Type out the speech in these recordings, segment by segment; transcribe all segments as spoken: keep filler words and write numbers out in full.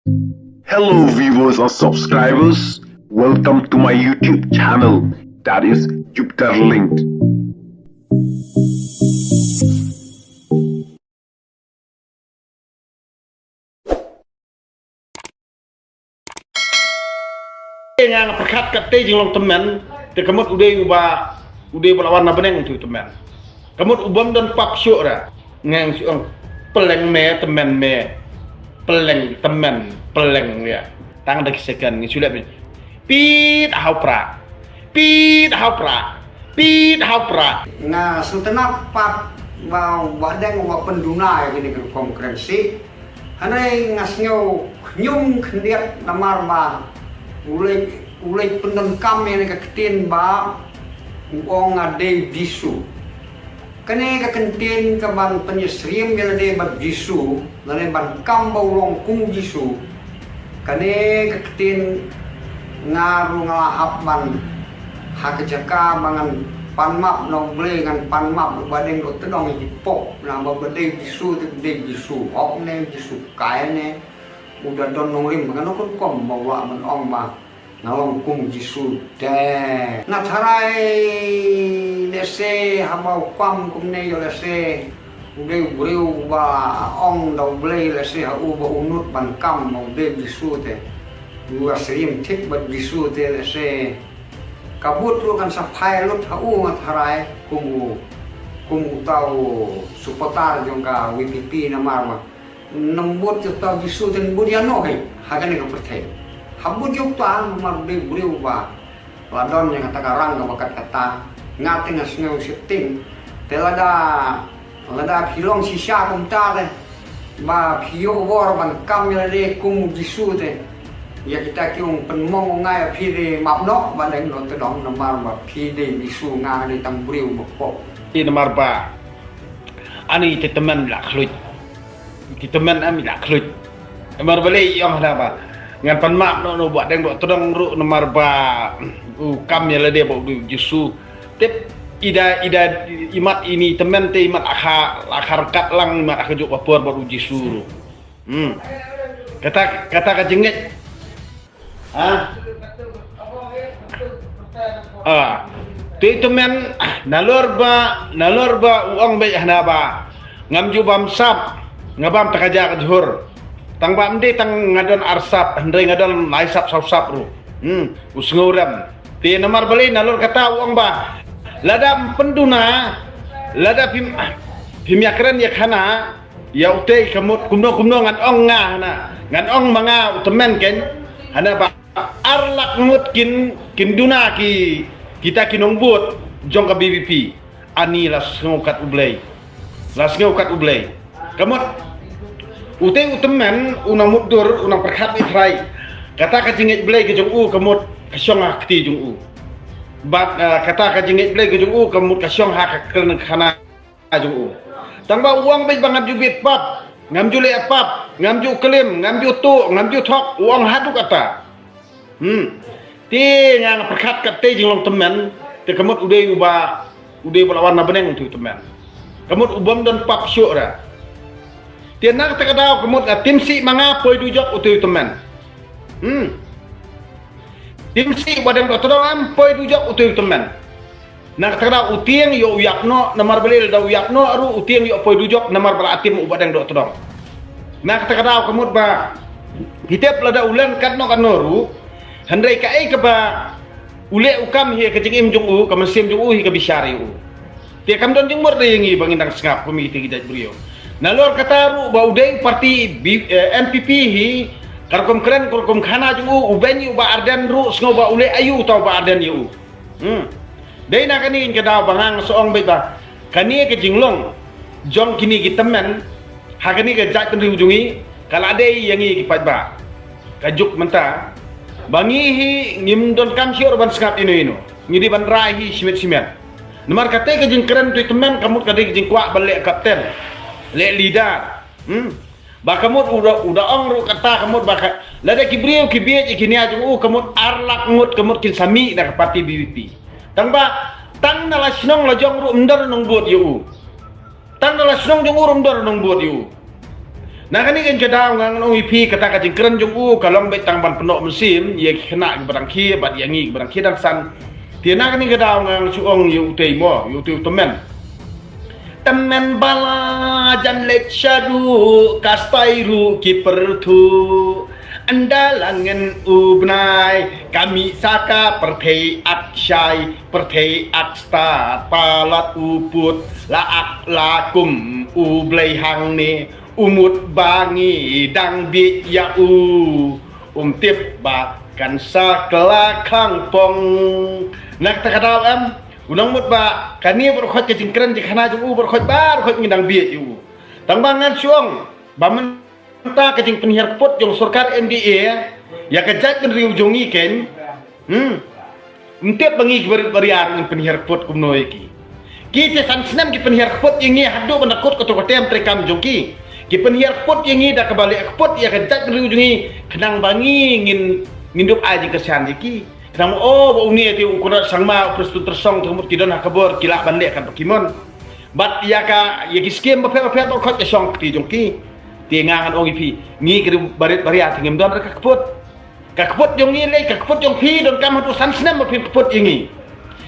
Hello, viewers and subscribers. Welcome to my YouTube channel, that is Jupiter Linked. Nga nga pyrkhat katta jinglong tymmen, te ka mut u dei uba, u dei uba la wan na bneng utu u tymmen. Ka mut u bym don pap shuh ra. Nga nga shu ong, pylleng me, tymmen me. Pylleng, tymmen, pylleng ïa. Tang da ki second nga shu leh phi. Pit hau pra. Pit hau pra. Pit hau pra. Nga sngewtynnat pat ba, ba dang ba pynduna ïa kine ki rukom kren shi. Hynrei nga sngew khñium khyndiat namar ba u leit, u leit pyndonkam ïa kane ka ktien ba u ong nga dei Jisu. Kane ka ktien ka ban pynïasyriem ïa lade bad Jisu, lane ban kam ba u long kum u Jisu. Kane ka ktien nga ruh nga la hap ban ha ka jaka ba ngan pan map na U Blei, ngan pan map u Bahdeng Dohtdong ïa ki pop, na ba ba dei Jisu te dei Jisu hok ne Jisu kai ne. U da don nongrim, ba kano ka rukom ba u lah ban ong ba nga long kum u Jisu te. Nga tharai lehse haba u pam kumne ïoh lehse u dei u briew uba ong da U Blei lehse ha u ba u nud ban kam ba u dei Jisu te. U ïasyriem thik bad Jisu te lehse ka bud ruh kan sa phai lut ha u nga tharai kum u, kum uta u supporter jong ka V P P namar ba nang bud ïa uta u Jisu te nang bud ïano hi ha kane ka pyrthei. Ha bud ïa uta namar u dei u briew uba la don ïa kata ka rang kaba kat kata. Nga te nga sngew sheptieng te lada, lada phi long shisha kumta te ba phi ïoh bor ban kam ïa lade kum u Jisu te. Ïa kita ki ong pynmong ong nga ïa phi te map noh Bahdeng Dohtdong namar ba phi dei Jisu, nga dei tang briew ba pop. Namar ba ani te tymmen la khluit. Ki tymmen am i la khluit. Namar balei i ong hana ba ngan pan map noh na u Bahdeng Dohtdong ruh namar ba u kam ïa lade bad u Jisu. Tip i da, i da, i mat ini tymmen te i mat ha ka, ha ka ryngkat lang, i mat ha kajuh ka por bad u Jisu ruh. Hmm. Kata, kata ka jingngeit. Ha? Ah. Te tymmen, nalor ba, nalor ba u ong beit hana ba ngam ju bam sap, nga bam ta ka ja ka jhur. Tang ba ym dei tang nga don ar sap, hynrei nga don lai sap saw sap ruh. Hmm, u sngew rem. Te namar balei nalor kata u ong ba lada ym pynduna, lada phim, phim ïakren ïa khana, ïa utei ka mut kumno kumno ngan ong nga hana. Ngan ong ma nga u tymmen ken hana ba ar lak ngut kin, kin duna ki, kita ki nongbud jong ka V P P. Ani la sngew kat U Blei. La sngew kat U Blei. Ka mut utei u tymmen u nang mutdur, u nang pyrkhat beit trai. Kata ka jingngeit Blei ka jong u ka mut ka shong ha kti jong u. Bad, eh, kata ka jingngeit Blei ka jong u ka mut ka shong ha ka kyrdan khana jong u. Tang ba u ong beit ba ngam ju bit pap, ngam ju leh pap, ngam ju klim, ngam ju tuh, ngam ju thok, u ong haduh kata. Hmm. Te nga nga pyrkhat katta jinglong tymmen, te ka mut u dei uba, u dei uba la wan na bneng utu u tymmen. Ka mut u bym don pap shuh ra. Te na kata ka daw ka mut nga tim sih ma nga poi dujok utu u tymmen. Hmm. Tim sih Bahdeng Dohtdong am poi dujok utu u tymmen. Na kata ka daw u tieng ïoh u ïap noh, namar balei lada u ïap noh ruh u tieng ïoh poi dujok namar ba la tim u Bahdeng Dohtdong. Na kata ka daw ka mut ba phi tip lada u len katno katno ruh, hynrei kaei kaba u leh u kam hi ka jingim jong u, ka mynsiem jong u hi ka bishar ïa u. Te kam don jingmut de ïa ngi ba ngin dang sngap kum ïa ki jait briew. Nalor kata ruh ba u dei parti B-, eh, N P P hi, ka rukom kren ka rukom khana jong u, u beiñ ïa u Bah Ardent ruh sngew ba u leh aïu uta u Bah Ardent ïa u. Hmm. Dei na kane ka daw ba nga nga sa ong beit ba kane ka jinglong jong kine ki tymmen ha kane ka jaitbynriew jong ngi ka la dei ïa ngi ki paidbah. Ka juk mynta ba ngi hi ngim donkam shuh ban sngap ino ino, ngi dei ban rai hi shimet shimet. Namar kata ka jingkren tu tymmen ka mut ka dei ka jingkwah ban leh kapten, leh leader. Hmm. Ba ka mut u da, u da ong ruh kata ka mut ba ka, lada ki briew ki bieit ïa ki nia jong u ka mut ar lak ngut ka mut kin sa mih na ka parti V P P. Tang ba tang na la shnong la jong ruh ym don nongbud ïa u. Tang na la shnong jong u ruh ym don nongbud ïa u. Na kane ka daw nga ngan ong ïa phi, kata ka jingkren jong u ka long beit tang ban pynnoh mynsiem ïa ki khynnah kiba dang khie bad ïa ngi kiba dang khie dang san. Te na kane ka daw nga ngan shu ong ïa utei mo, ïa utei u tymmen. Tymmen ba la jan leit shaduh, ka stai ruh ki pyrthuh. Ynda la ngin u bnai, ka mih sa ka pyrthei ak shai, pyrthei ak stad, palat u pud, la ak la kum u Blei hangne. U mut ba ngi dang bieit ïa u, um tip ba kan sa kylla khang pong. Na kata ka daw em, u nang mut ba kane baroh khoit ka jingkren jingkhana jong u baroh khoit baroh khoit ngi dang bieit ïa u. Tang ba ngan shu ong ba mynta ka jingpynhiar kput jong sorkar M D A ïa ka jaitbynriew jong ngi keiñ. Hmm. Ym tip ba ngi ki barit baria ngin pynhiar kput kumno ïa ki. Ki te san snem ki pynhiar kput ïa ngi haduh ban da kut kato ka tem treikam jong ki. Ki pynhiar kput ïa ngi da kaba leh kput ïa ka jaitbynriew jong ngi, khnang ba ngi ngin, ngin dup ai jingkyrshan ïa ki. Khnang, oh, ba une te u Conrad Sangma, u Prestone Tynsong, te ka mut ki don ha ka bor ki lah ban leh katba ki mon. Bad ïa ka, ïa ki skim bapher bapher ba khot ka shong kti jong ki. Te nga ngan ong ïa phi, ngi ki barit baria te ngim don re ka kput. Ka kput jong ngi lei, ka kput jong phi donkam haduh san snem ba phin kput ïa ngi.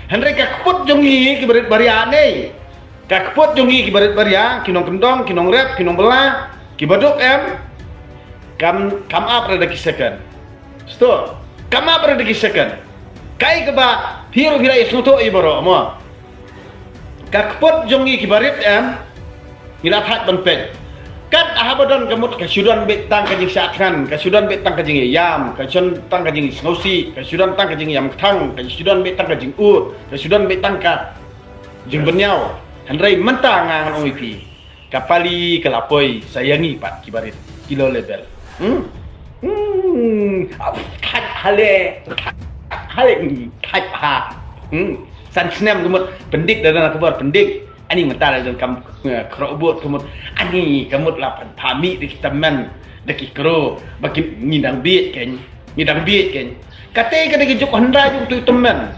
Hynrei ka kput jong ngi ki barit baria ne, ka kput jong ngi ki barit baria, ki nongkyndong, ki nongrep, ki nongbylla, ki baduk em. Kam, kam ap re da ki second. Sto, kam ap re da ki second. Kai kaba phi ruh phi la ïasngewthuh ïa baroh mo. Ka kput jong ngi ki barit em, ngi la thait ban peit. Kat haba don ka mut ka shu don beit tang ka jingshah thngan, ka shu don beit tang ka jingïam, ka shu don tang ka jingsngewsih, ka shu don tang ka jingïam kthang, ka shu don beit tang ka jingud, ka shu don beit tang ka jingbynñiaw. Hynrei mynta nga ngan ong ïa phi, ka pali ka la poi sa ïa ngi pat ki barit, ki low level. Hmm? Hmm. Thait hale, thait hale, thait ha. Hmm. San snem ka mut pyndik da dang ka bor pyndik. Ani mynta da dang kam, eh, khroh bot ka mut. Ani ka mut la pynpha mih da ki tymmen, da ki kro, ba ki ngi dang bieit keiñ, ngi dang bieit keiñ. Kata ka dei ka juk hynda juk tu tymmen.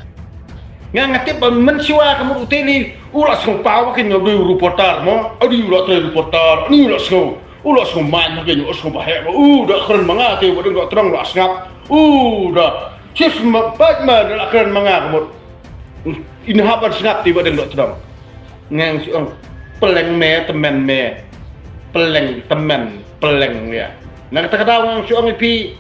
Nga nga tip ba mynshuwa ka mut u teli u la sngew paw ba keiñ nga dei u reporter mo. Adi u la trei reporter, ani u la sngew, u la sngew man ha keiñ, u la sngew ba heh ba u da kren ma nga te ba dang da trong la sngap. U da sis ma pait ma da la kren ma nga ka mut. Ina hap ban sngap te ba dang da trong. Ngang shu ong, pleng me, tymmen me. Pleng, tymmen, pleng ïa. Na kata ka daw ngang shu ong ïa phi.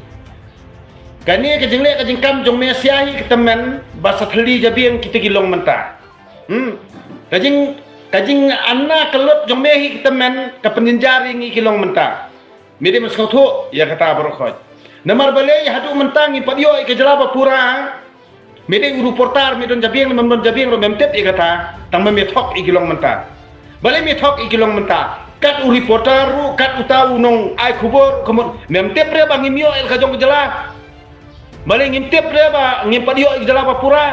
Kane ka jingleh ka jingkam jong me sia hi ka tymmen, ba sa thylli jabieng kita ki long mynta. Hmm. Ka jing, ka jingana ka lut jong me hi ka tymmen, ka pynjynjar ïa ngi ki long mynta. Me dei ban sngewthuh ïa kata baroh khoit. Namar balei haduh mynta ngim pat ïoh ïa ka jylla ba pura. Me dei u reporter, me don jabieng, mem don jabieng ruh mem tip ïa kata, tang ba me thok ïa ki long mynta. Balei me thok ïa ki long mynta? Kat u reporter ruh, kat uta u nong ai khubor, ka mut mem tip re ba ngim ïoh ïa ka jong ka jylla. Balei ngim tip re ba ngim pat ïoh ïa ka jylla ba pura.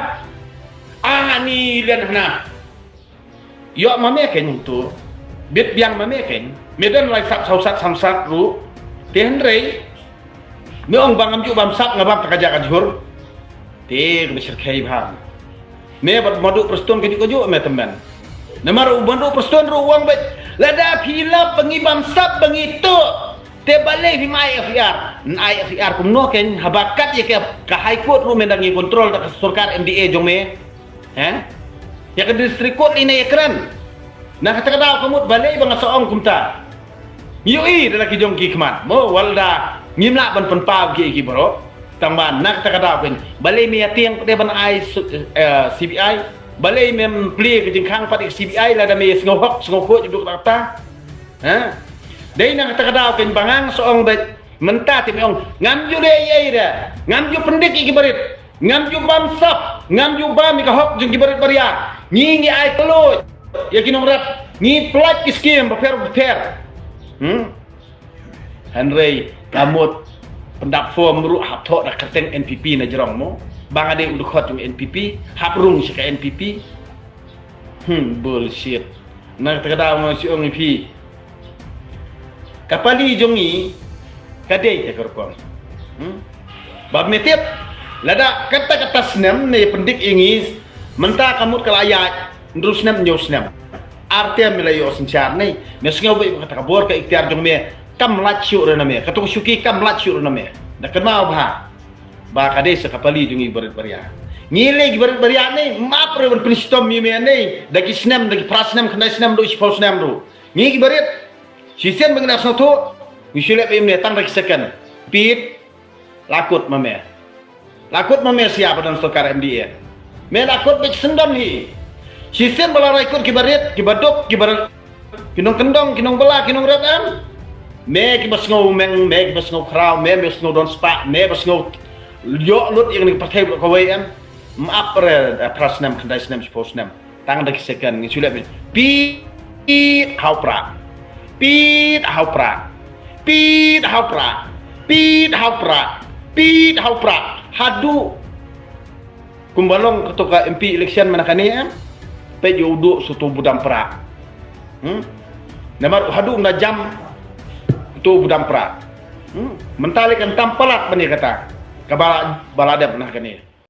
Ani lian hana. Ïoh ma me keiñ hangto. Bit biang ma me keiñ. Me don lai sap saw sat sam sat ruh. Te hynrei me ong ba ngam ju bam sap nga bam ta ka ja ka jhur. Te ka bishar khei bha. Me bad madu Prestone ka ju ka ju me tymmen. Namar u madu Prestone ruh u ong bad lada phi lap ba ngi bam sap ba ngi tu. Te balei phim ai F I R? Ngan ai F I R kumno keiñ haba kat ïa ka, ka High Court ruh me dang ïa control da ka sorkar M D A jong me. He? Ïa ka District Court ine ïa kren. Na kata ka daw ka mut balei ba nga sa ong kumta. Ngi ïohi da la ki jong ki khmat mo, wat la ngim lah ban pynpaw ki ki baroh. Tang ba na kata ka daw keiñ balei me ïa tieng pat de ban ai su-, eh, C B I. Balei mem plie ka jingkhang pat de ka C B I lada me ïa sngew hok sngew khuid duk kata. Ha? Dei na kata ka daw keiñ ba ngang sa ong bad mynta te me ong ngam ju leh ei ei re. Ngam ju pyndik ïa ki barit. Ngam ju bam sap, ngam ju bam ïa ka hok jong ki barit baria. Ngi ngi ai kloi ïa ki nongrep, ngi pynlait ki skim bapher bapher. Hmm? Hynrei ka mut pyndap form ruh hap thoh da kyrteng N P P na jrong mo. Ba nga dei u dkhot jong N P P, hap rung sha ka N P P. Hmm, bullshit. Na kata ka daw nga shu ong ïa phi. Ka pali jong ngi ka dei ka rukom. Hmm? Ba me tip lada kata kata snem ne pyndik ïa ngi mynta ka mut ka la ïaid hynriew snem hynñiew snem. Ar term me la ïoh synshar ne me sngew ba kata ka bor ka ikhtiar jong me. kam lait shuh re na me, kato ka shuki kam lait shuh re na me. Da kynmaw bha ba ka dei sa ka pali jong ngi barit baria. Ngi lei ki barit baria ne, map re ban pynshitom ïa me ne da ki snem, da ki phra snem, khyndai snem ruh, shiphew snem ruh. Ngi ki barit, shisien ba ngi na sngewthuh, ngi shu leh ba im ne tang da ki second. Pit, la kut ma me. La kut ma me sia ba don sorkar M D A. Me la kut bad syndon hi. Shisien ba la rai kut ki barit, ki baduk, ki barit, ki nongkyndong, ki nongbylla, ki nongret em. Me ki ba sngew meng, me ki ba sngew khraw, me ba sngew don spah, me ba sngew ïoh lut ïa kane ka pyrthei bad kawei em. Map re, eh, phra snem, khyndai snem, shiphew snem. Tang da ki second ngi shu leh. Pit, pit ha u prah. Pit ha u prah. Pit ha u prah. Pit ha u prah. Pit ha u prah. Haduh kumba long kato ka M P election mynta kane em. Peit ïa u duh shuh uto u budam prah. Hmm? Namar haduh na jam uto u budam prah. Hmm? Mynta lei kan tam palat ban ïa kata. Kaba, ba la dep mynta kane.